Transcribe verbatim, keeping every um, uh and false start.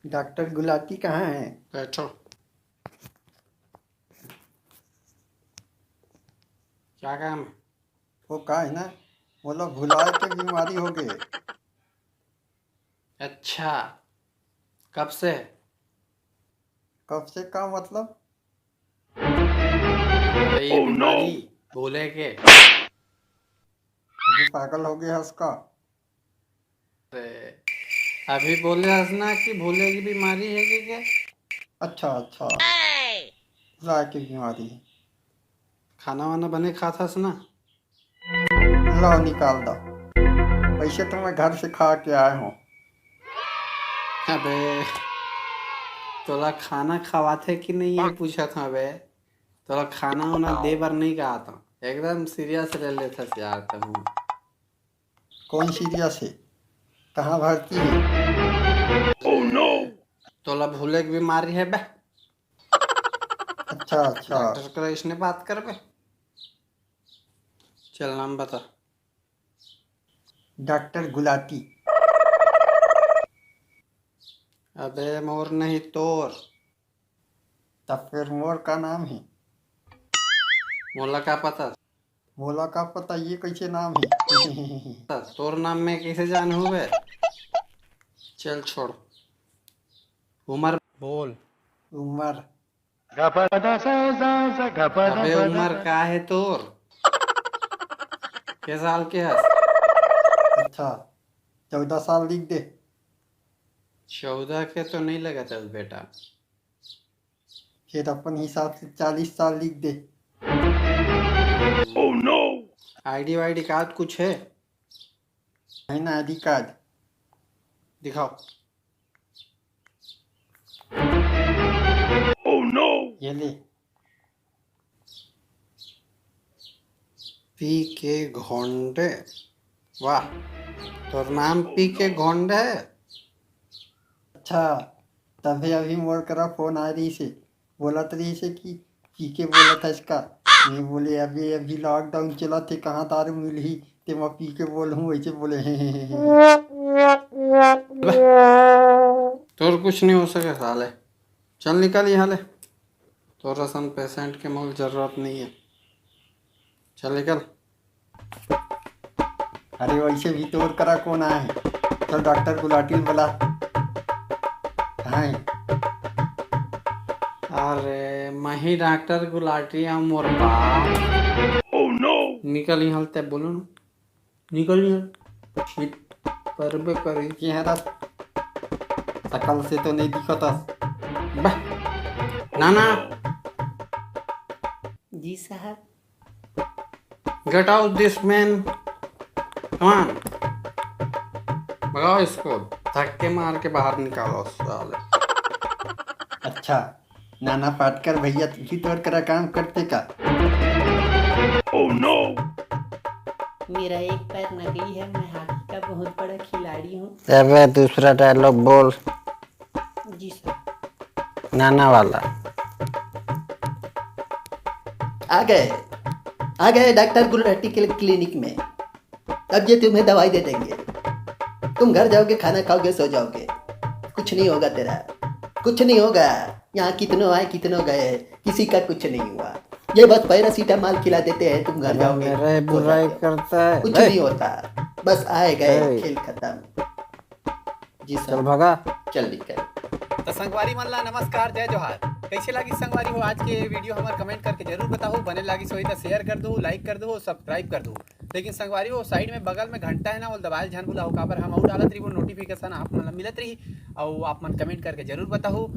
Doctor Gulati कहाँ है? बैठो। क्या काम है? वो का है ना, मोला भुलाए के बीमारी हो गए। अच्छा, कब से? कब से का मतलब? अरे, ये बीमारी भूले के। अभी पागल हो गया हस का? अरे, अभी बोले हस ना कि भूले की बीमारी है कि क्या? अच्छा अच्छा, भुलाए के बीमारी। खाना वाना बने खात हस ना? लाओ निकाल दो, पैसे तो मैं घर से खा के आया हूँ। अबे, तोला खाना खवाथे कि नहीं, ये पूछत हूँ बे। तोला खाना वाना दे बर नहीं कहत हूँ, एकदम सीरियस ले लेथस यार तहूँ। कौन सीरियस है? कहाँ भर्ती है? तोला भूले के बीमारी है बे। अच्छा अच्छा, डॉक्टर करा इसने बात कर बे। चल, नाम बता। डॉक्टर गुलाटी। अबे, मोर नहीं, तोर। तब फिर मोर का नाम है? मोला का पता? मोला का पता ये कैसे नाम है? तोर नाम में कैसे जान हुए? चल, छोड़। उम्र बोल। उम्र? अबे, उम्र का है तोर? के साल के हस? अच्छा, चौदह साल लिख दे। चौदह के तो नहीं लगत है बेटा। फिर अपन हिसाब से चालीस साल लिख दे। आईडी वाईडी कार्ड कुछ है? है ना आईडी कार्ड? दिखाओ। ये ले। पी के घोंडे। वाह, तोर नाम पी के घोंडे है? अच्छा, तभी अभी मोर करा फोन आ रही से, बोलत रही से कि पी के बोलत हस का। मैं बोले, अभी अभी लॉकडाउन चलत हे, कहाँ दारू मिलही, ते मैं पी के बोलहूँ, वैसे बोले। तोर कुछ नहीं हो सके साले, चल निकल यहाँ ले। तोर असन पेशेंट के मोल जरूरत नहीं है, चल निकल। अरे, वैसे भी तोर करा कौन आए? चल डॉक्टर गुलाटी ल बुला। कहाँ है? अरे, मैं ही डॉक्टर गुलाटी हूँ, मोर बाप। निकल यहाँ ते, बोलो ना, निकल यहाँ। परबे करी। ये है दस, शकल से तो नहीं दिखत हस। बा, ना ना, जी साहब। Get out this man. Come on. भगाओ इसको, धक्के मार के बाहर निकालो साले। अच्छा, नाना पाटकर भैया, तुझी तोर करा काम करते का? मेरा एक पैर नकली है, मैं हॉकी का बहुत बड़ा खिलाड़ी हूँ। अबे, दूसरा डायलॉग बोल। जी सर। नाना वाला। आ गए, आ गए डॉक्टर गुलाटी के क्लिनिक में। अब ये तुम्हें दवाई दे देंगे, तुम घर जाओगे, खाना खाओगे, सो जाओगे, कुछ नहीं होगा तेरा, कुछ नहीं होगा। यहाँ कितनों आए, कितनों गए, किसी का कुछ नहीं हुआ। ये बस पैरासीटामोल खिला देते हैं, तुम घर जाओगे, मेरे सो बुराई जाओगे। करता है। कुछ ए, नहीं होता, बस आए गए, ए। खेल खत्म। जी चल सर, भगा। चल निकल। तो संगवारी मन ला नमस्कार, जय जोहार। कैसे लागिस संगवारी हो आज के वीडियो, हमर कमेंट करके जरूर बताओ। बने लागिस होही तो शेयर कर दो, लाइक कर दो, सब्सक्राइब कर दो। लेकिन संगवारी हो, साइड में बगल में घंटा है ना, वो दबाए झन भुलाओ, काबर हम अउ डालत रही वो नोटिफिकेशन आप मन ला मिलत रही। और आप मन कमेंट करके जरूर बताओ।